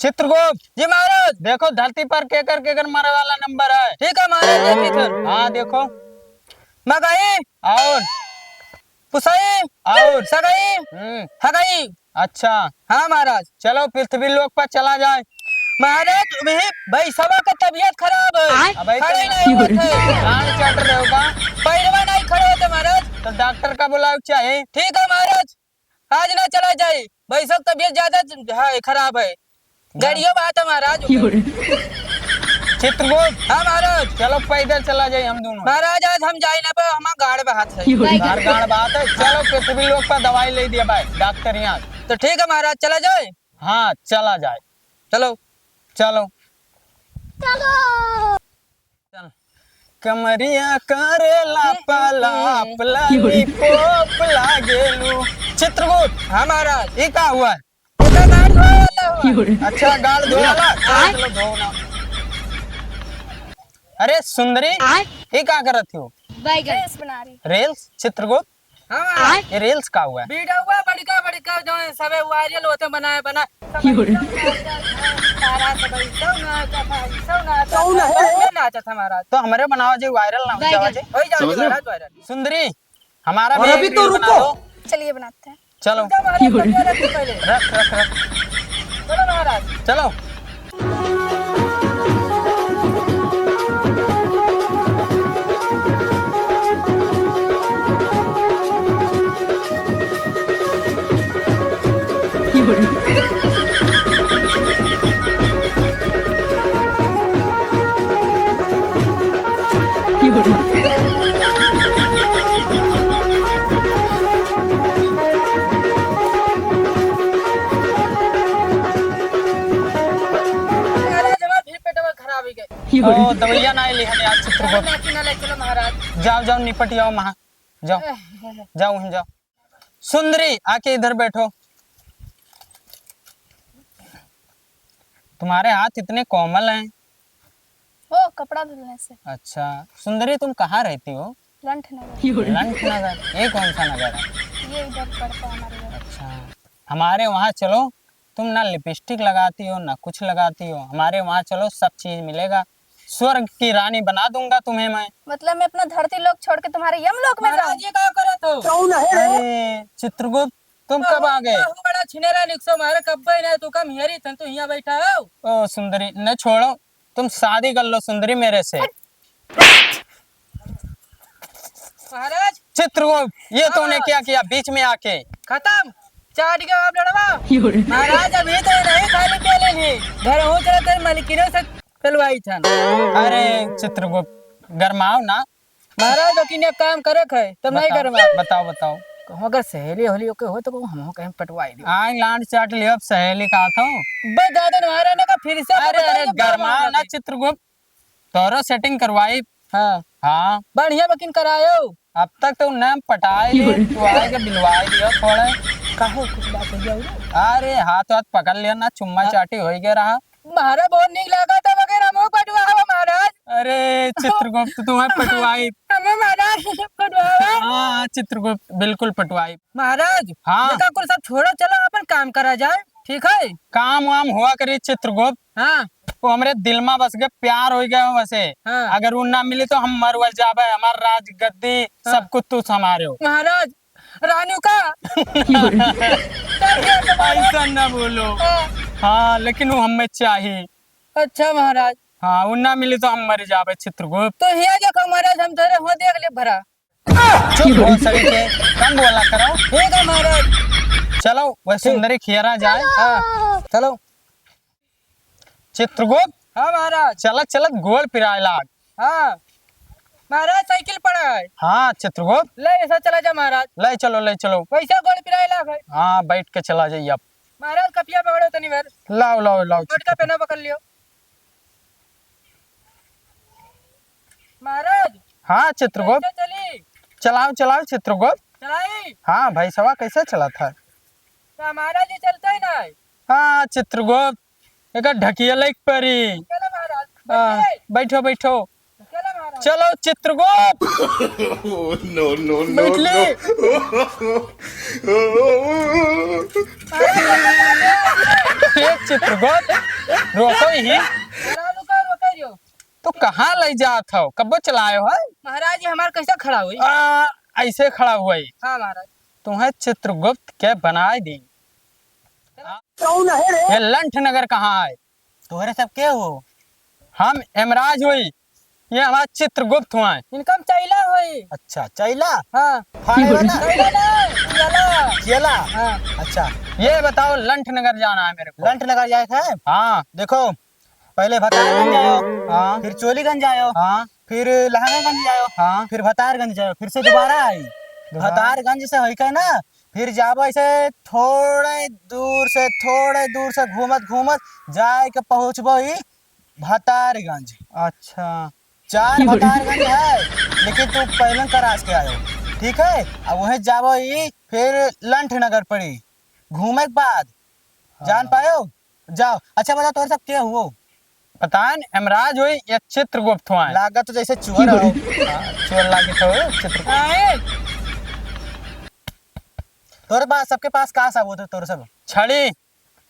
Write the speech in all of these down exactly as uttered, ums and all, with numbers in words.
चित्रगुप्त। जी महाराज। देखो धरती पर केकर केकर मरे वाला नंबर है। ठीक है महाराज, देखी फिर। हाँ देखो। मगही। और? पुसई। और? सगई। हम्म। हगई। अच्छा। हाँ महाराज। चलो पृथ्वी लोक पर चला जाए। महाराज, वही भैंसवा का तबीयत खराब है। आय। अबे खड़े तो नहीं होते। लाड़ चट रहे हो का? पैरवा नहीं खड़े होते महाराज। तो डॉक्टर का बुलाओ चाहे। ठीक है महाराज। आज ना चला जाए, भैंसों की तबीयत ज्यादा ज-, है, खराब है, गाड़ियों बात है महाराज। चित्रगुप्त। हाँ महाराज। चलो पैदल चला जाए हम दोनों। महाराज आज हम जाए ना पे, हमार गाड़ बात है। यार गाड़ बात है, चलो पृथ्वी लोक पर दवाई ले दिया भाई डॉक्टर यहाँ। तो ठीक है महाराज, चला जाए। हाँ चला जाए। चलो। चलो। चल। कमरिया करे लापा लाप, लॉलीपॉप लागेलू। चित्रगुप्त। हाँ महाराज। ये का हुआ? ओकर गाड़ धोए वाला हुआ। अच्छा, गाड़ धोए वाला? चलो, आय। चलो, धो ना। अरे सुंदरी, आय। ये का करत हो? बैगन। रील्स बना रही। रील्स? चित्रगुप्त? हाँ। ये रील्स का हुआ? वीडियो हुआ बड़का बड़का जो है सबे वायरल होते बनाए बना। तारा सब ऐसा नाचत है, ऐसा नाचत है, कौन है? नाचत हमारा। तो हमरे बनावा जी वायरल ना हो जावा जी। हो जाओ समझ लो? महाराज वायरल। सुंदरी, हमारा और भी अभी एक तो रील बना रुको। दो। चलिए बनाते हैं। चलो। रुक जाओ महाराज, कपड़ा रख दो पहले। रख, रख, रख। चलो महाराज। चलो। महाराज, हमार भी पेटवा खराब हो गए। ओ, दवाइया ना लिहन यार, चित्रगुप्त। ना कि ना ले चलो महाराज। जाओ, जाओ, निपट जाओ, महा-, जाओ। जाओ, वहीं जाओ। सुंदरी, आके इधर बैठो। तुम्हारे हाथ इतने कोमल हैं। ओ, कपड़ा धुलने से। अच्छा, सुंदरी, तुम कहाँ रहती हो? लंठ नगर। लंठ नगर? ये कौन सा नगर है? ये इधर पड़ता है हमारे घर। अच्छा, हमारे वहाँ चलो, तुम ना लिपस्टिक लगाती हो, ना कुछ लगाती हो। हमारे वहाँ चलो, सब चीज मिलेगा। स्वर्ग की रानी बना दूंगा तुम्हें मैं। मतलब मैं अपना धरती लोक छोड़ के तुम्हारे यमलोक में जाऊं? महाराज, ये का करत हो? कौन है रे? अरे चित्रगुप्त, तुम कब आ गए? बहुत बड़ा छिनेरा निकसो, मारे कब्बे ना, तू कम हियरी थन, तू हियां बैठा हो। ओ सुंदरी, न छोड़ो, तुम शादी कर लो सुंदरी मेरे से। महाराज। चित्रगुप्त, ये तूने क्या किया बीच में आके? खत्म, चाट गया आप लड़वा। महाराज, अभी तो नहीं खाली पेले नहीं, घर हो चला तेरे मालिकिनों से पेलवाई था। अरे चित्रगुप्त, गरमाओ ना। महाराज, लेकिन एक काम करे है, तब नहीं बताओ, गरमा। बताओ, बताओ। कहूँ अगर सहेली होली ओके हो तो कहूँ हम कहीं पटवाई दियो। आए लांड चाट लियो, अब सहेली का था। बस दादा, महाराज ने कहा फिर से अरे, पकड़ अरे, के गरमाओ ना चित्रगुप्त। तोरो setting करवाई। हाँ। हाँ। बढ़िया बकिन करायो। अब तक तो नाम पटाए ले, तू आए के बिलवाए दियो थोड़ा। काहे, कुछ बात हो गया हो? अरे, हाथ वाथ पकड़ लिया ना, चुम्मा हाँ। चाटी हो गया रहा। मारा बहुत नीक लगा था, मगर हमो पटवावा महाराज। अरे, चित्रगुप्त, तुम्हें पटवाई। हमें महाराज पटवावा। हाँ, चित्रगुप्त, बिल्कुल पटवाई। महाराज, हाँ। ये का कुल सब छोड़ो, चलो अपन काम करा जाए, ठीक है? काम वाम हुआ करी चित्रगुप्त। हाँ। वो हमरे दिल में बस गए, प्यार हो गया वैसे। हाँ। अगर वो ना मिली तो हम मर वर जाबे, हमार राज गद्दी हाँ। सब कुछ तू संभालो। महाराज, रानू का ऐसा ना बोलो। हाँ। हाँ, लेकिन वो हमें चाहिए। अच्छा महाराज। हाँ, वो ना मिली तो हम मर जाबे चित्रगुप्त। तो हिया देखो महाराज, हम तोरे हो देख ले भरा। चुप हो सभी के, कम बोला करो। ठीक है महाराज। चलो, वह ठीक। सुंदरी खियरा जाए। हाँ, चलो। चित्रगुप्त। हाँ महाराज। चलत चलत गोड़ पिराए लाग। हाँ महाराज, साइकिल पड़ा है। हाँ चित्रगुप्त। ले, ऐसा चला जा महाराज। ले चलो, ले चलो। वैसा गोड़ पिराए लाग है। हाँ, बैठ के चला जाइए आप। महाराज, कपिया पकड़ो तनी भर। लाओ, लाओ, लाओ, मोटका चित्रगुप्त। पेना पकड़ लियो। महाराज। हाँ चित्रगुप्त। कैसे चली? चलाओ, चलाओ चित्रगुप्त। चलाई? हाँ भैंसवा कैसे चलत है? तो महाराज, ये चलता ही ना है। हाँ चित्रगुप्त, एक ढकिया लाइक परी। चलो महाराज, हाँ, बैठिए। बैठो, बैठो। चलो महाराज। चलो चित्रगुप्त। No, no, no, बैठ ले। No। महाराज, ये चित्रगुप्त। रोको ही। अरे रुका, रुका जो। तू कहाँ लइ जात हो? कब्बो चलायो है? महाराज, ये हमार कैसे खड़ा हुई? आ, ऐसे खड़ा हुआ ही। हाँ महाराज। तुम्हें चित्रगुप्त के बनाए दी। कौन है रे? ये लंठ नगर कहाँ है? तोहरे सब के हो? हम यमराज हुई, ये हमारा चित्रगुप्त हुआ है। इनका हम चैला हुई। अच्छा, चैला? हाँ। फाड़े वाला? चैला ना, चैला। चैला? हाँ। अच्छा। ये बताओ, लंठ नगर जाना है मेरे को। लंठ नगर जाए के है? हाँ। देखो, पहले भतारगंज जायो, हाँ। फिर चोलीगंज जायो, हाँ। फिर लहंगागंज जायो, हाँ। फिर भतारगंज जायो, फिर से दोबारा आई। दोबारा? भतारगंज से होई के ना, फिर जाबो ऐसे थोड़े दूर से, थोड़े दूर से घूमत घूमत जाए के पहुँचबो ही भतारगंज। अच्छा। चार भतारगंज है, लेकिन तू पहले क्रॉस के आयो, ठीक है? अब वहीं जाबो ही, फिर लंठ नगर पड़ी, घूमे के बाद, जान हाँ। पायो? जाओ। अच्छा बताओ, तोर सब के हुओ? पता न, यमराज होई या चित्रगुप्त हुआ है। लागत तो जैसे चोर हो। हाँ, चोर लागत हो, चित्रगुप्त। काहे? तोरे पास, सबके पास का सबूत है तोरे सब? छड़ी।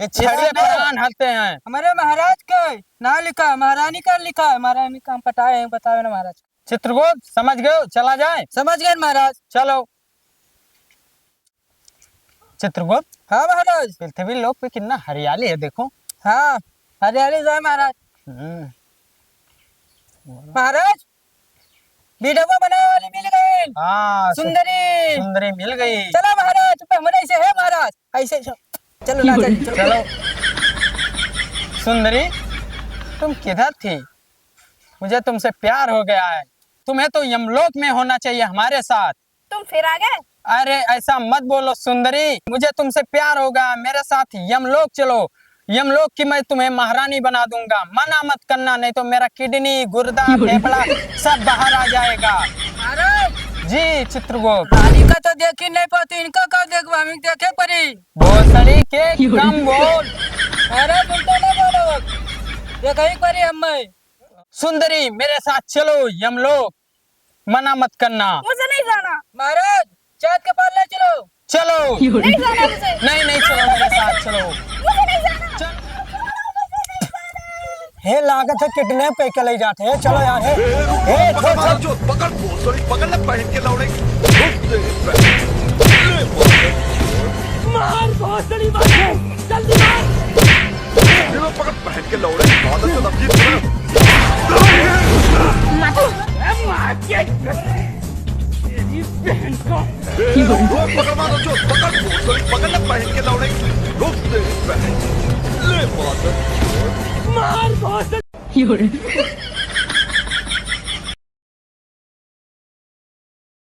ये छड़ी छड़ी है। प्राण हलते हैं। हमारे महाराज के ना लिखा, महारानी का लिखा है। महारानी का हम पटाए हैं, बतावे ना महाराज। चित्रगुप्त, समझ गए? चला जाए? समझ गए महाराज। चलो। चित्रगुप्त। हाँ महाराज। पृथ्वी लोक पे कितना हरियाली है, देखो। हाँ, हरियाली तो है महाराज। हम्म। महाराज, वीडियो बनावे वाली मिल गई। हाँ, सु-, सुंदरी। सुंदरी मिल गई। चलो महाराज, पे हमारे ऐसे है महाराज, ऐसे च-, चलो ना, चलो, चलो। चलो। सुंदरी, तुम किधर थी? मुझे तुमसे प्यार हो गया है। तुम्हें तो यमलोक में होना चाहिए हमारे साथ। तुम फिर आ गए? अरे, ऐसा मत बोलो सुंदरी, मुझे तुमसे प्यार होगा, मेरे साथ यमलोक चलो, यमलोक की मैं तुम्हें महारानी बना दूंगा। मना मत करना, नहीं तो मेरा किडनी, गुर्दा, फेफड़ा सब बाहर आ जाएगा। महाराज! जी चित्रगुप्त। रानी का तो देख ही नहीं पाती, इनका का देखबा, हम देखे परी। भोसड़ी के कम बोल। महाराज, उल्टा ना बोलो, देखे ही परी हम। सुंदरी, मेरे साथ चलो यमलोक। मना मत करना। मुझे नहीं जाना। महाराज, चाँद के पार ले चलो। चलो। नहीं जाना मुझे। नहीं, नहीं, चलो मेरे साथ, चलो। मुझे नहीं जाना। चल। हे, लागत है किडनैप कइके ले जात है। चलो यार, हे। हे, छोड़, छोड़। जो पकड़, भोसड़ी पकड़ ले, बहन के लौड़े। मार, भोसड़ी मार, जल्दी मार। ये लो, पकड़। बहन के लौड़े, आदत तो तब की तरह। ए, मार के, तेरी बहन को। ए, रोक, पकड़, मारो, जो, पकड़, पकड़, पकड़ ले, बहन के लौड़े, रोक दे, बहन। ले, मादर, मार, बहुत।